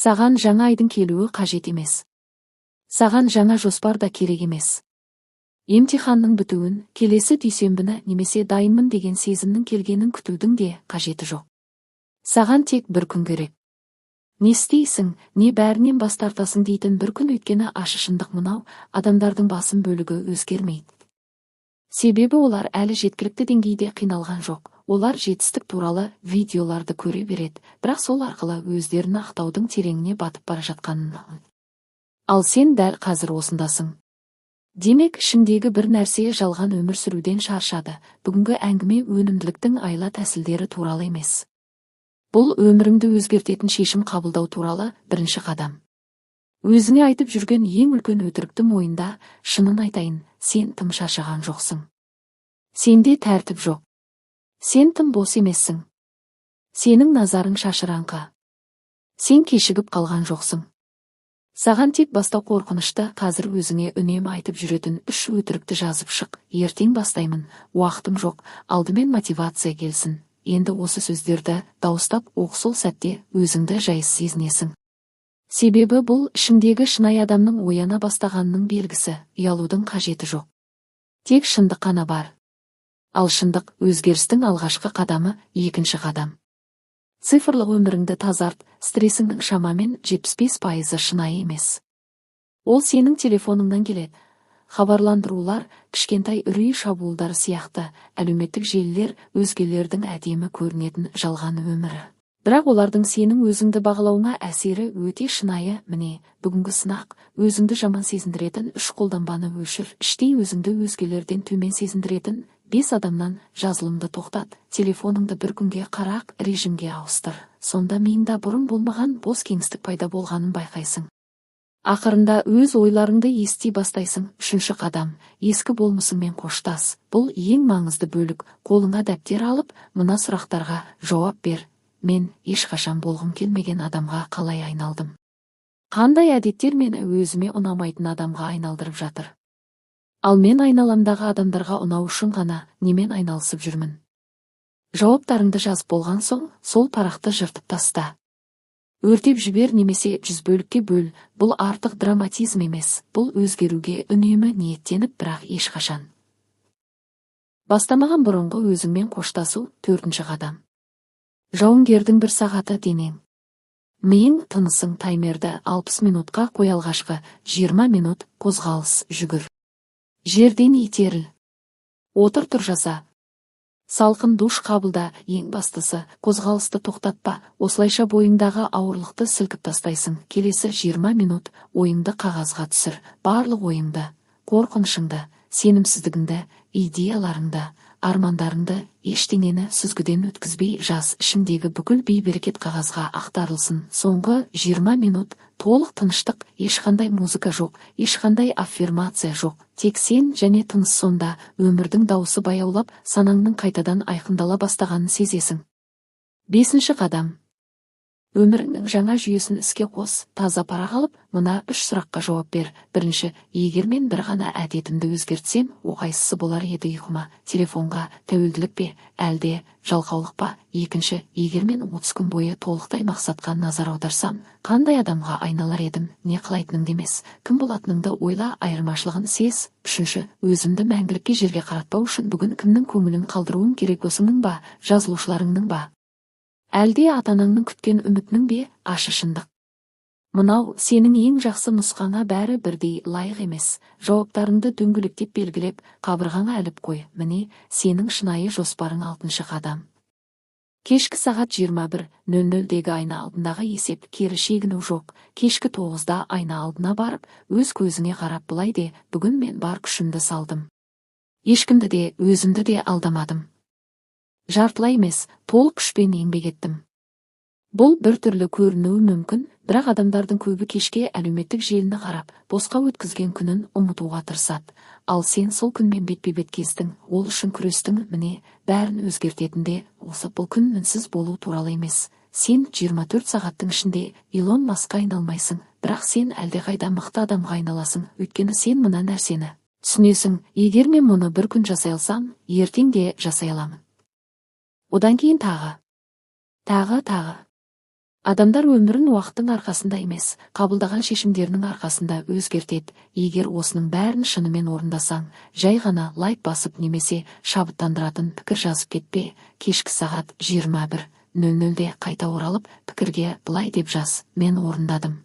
Саған жаңа айдың келуі қажет емес. Саған жаңа жоспар да керек емес. Емтиханның бітуін, келесі дүйсенбіні немесе дайынмын деген сезімнің келгенін күтудің де қажеті жоқ. Саған тек бір күн керек. Не істейсің, не бәрінен бас тартасың дейтін бір күн. Өйткені ащы шындық мынау: адамдардың басым бөлігі өзгермейді. Себебі олар әлі жеткілікті деңгейде қиналған жоқ. Олар жетістік туралы видеоларды көре береді, бірақ сол арқылы өздерін ақтаудың тереңіне батып бара жатқанын. Ал сен дәл қазір осындасың. Демек, ішіңдегі бір нәрсе жалған өмір сүруден шаршады. Бүгінгі әңгіме өнімділіктің айла тәсілдері туралы емес. Бұл өміріңді өзгертетін шешім қабылдау туралы бірінші қадам. Өзіңе айтып жүрген ең үлкен өтірікті мойында. Шынын айтайын, сен тым шаршаған жоқсың. Сенде тәртіп жоқ. Сен тым бос емессің. Сенің назарың шашыраңқы. Сен кешігіп қалған жоқсың. Саған тек бастау қорқынышты. Қазір өзіңе үнемі айтып жүретін үш өтірікті жазып шық: ертең бастаймын, уақытым жоқ, алдымен мотивация келсін. Енді осы сөздерді дауыстап оқы. Сол сәтте өзіңді жайсыз сезінесің. Себебі бұл ішіңдегі шынайы адамның ояна бастағанының белгісі. Ұялудың қажеті жоқ. Тек шындық қана бар. Ал шындық – өзгерістің алғашқы қадамы. Екінші қадам: цифрлық өміріңді тазарт. Стрессіңнің шамамен 75%-ы шынайы емес. Ол сенің телефоныңнан келеді. Хабарландырулар, кішкентай үрей шабуылдары сияқты әлеуметтік желілер, өзгелердің әдемі көрінетін жалған өмірі. Бірақ олардың сенің өзіңді бағалауыңа әсері өте шынайы. Міне, бүгінгі сынақ: өзіңді жаман сезіндіретін үш қолданбаны өшір, іштей өзіңді өзгелерден төмен сезіндіретін бес адамнан жазылымды тоқтат, телефоныңды бір күнге қара режимге ауыстыр. Сонда миыңда бұрын болмаған бос кеңістік пайда болғанын байқайсың. Ақырында өз ойларыңды ести бастайсың. Үшінші қадам: ескі болмысыңмен қоштас. Бұл ең маңызды бөлік. Қолыңа дәптер алып, мына сұрақтарға жауап бер: мен ешқашан болғым келмеген адамға қалай айналдым? Қандай әдеттер мені өзіме ұнамайтын адамға айналдырып жатыр? Ал мен айналамдағы адамдарға ұнау үшін ғана немен айналысып жүрмін? Жауаптарыңды жазып болған соң, сол парақты жыртып таста, өртеп жібер немесе 100 бөлікке бөл. Бұл артық драматизм емес. Бұл өзгеруге үнемі ниеттеніп, бірақ ешқашан бастамаған бұрынғы өзіңмен қоштасу. Төртінші қадам: жауынгердің бір сағаты. Денең, миың, тынысың. Таймерді 60 минутқа қой. Алғашқы 20 минут қозғалыс: жүгір, жерден итеріл, отыр тұр жаса, салқын душ қабылда. Ең бастысы, қозғалысты тоқтатпа. Осылайша бойыңдағы ауырлықты сілкіп тастайсың. Келесі 20 минут ойыңды қағазға түсір. Барлық ойыңды: қорқынышыңды, сенімсіздігіңді, идеяларыңды, армандарыңды. Ештеңені сүзгіден өткізбей жаз. Ішіңдегі бүкіл бейберекет қағазға ақтарылсын. Соңғы 20 минут толық тыныштық. Ешқандай музыка жоқ, ешқандай аффирмация жоқ, тек сен және тыныс. Сонда өмірдің дауысы баяулап, санаңның қайтадан айқындала бастағанын сезесің. Бесінші қадам: өміріңнің жаңа жүйесін іске қос. Таза парақ алып, мына үш сұраққа жауап бер. Бірінші: егер мен бір ғана әдетімді өзгертсем, ол қайсысы болар еді? Ұйқы ма, телефонға тәуелділік пе, әлде жалқаулық па? Екінші: егер мен 30 күн бойы толықтай мақсатқа назар аударсам, қандай адамға айналар едім? Не қалайтыныңды емес, кім болатыныңды ойла, айырмашылығын сез. Үшінші: өзімді мәңгілікке жерге қаратпау үшін бүгін кімнің көңілін қалдыруым керек? Досыңның ба, жазылушыларыңның ба, әлде ата-анаңның күткен үмітінің бе? Ащы шындық мынау: сенің ең жақсы нұсқаңа бәрі бірдей лайық емес. Жауаптарыңды дөңгелектеп белгілеп, қабырғаңа іліп қой. Міне, сенің шынайы жоспарың. Алтыншы қадам: кешкі сағат 21:00-дегі айна алдындағы есеп. Кері шегіну жоқ. Кешкі 9-да айна алдына барып, өз көзіңе қарап, былай де: бүгін мен бар күшімді салдым, ешкімді де, өзімді де алдамадым, жартылай емес, толық күшпен еңбек еттім. Бұл бір түрлі көрінуі мүмкін, бірақ адамдардың көбі кешке әлеуметтік желіні қарап, босқа өткізген күнін ұмытуға тырысады. Ал сен сол күнмен бетпе-бет кездің, ол үшін күрестің. Міне, бәрін өзгертетін де осы. Бұл күн мінсіз болу туралы емес. Сен 24 сағаттың ішінде Илон Маскқа айналмайсың, бірақ сен әлдеқайда мықты адамға айналасың. Өйткені сен мына нәрсені түсінесің: егер мен мұны бір күн жасай алсам, ертең де жасай аламын, одан кейін тағы, тағы, тағы. Адамдар өмірін уақыттың арқасында емес, қабылдаған шешімдерінің арқасында өзгертеді. Егер осының бәрін шынымен орындасаң, жай ғана лайк басып немесе шабыттандыратын пікір жазып кетпе. Кешкі сағат 21:00-де қайта оралып, пікірге былай деп жаз: «Мен орындадым.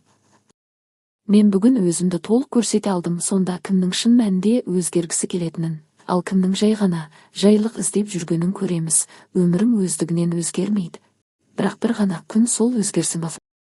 Мен бүгін өзімді толық көрсете алдым». Сонда кімнің шын мәнінде өзгергісі келетінін, ал кімнің жай ғана жайлық іздеп жүргенін көреміз. Өмірің өздігінен өзгермейді, бірақ бір ғана күн сол өзгерсін.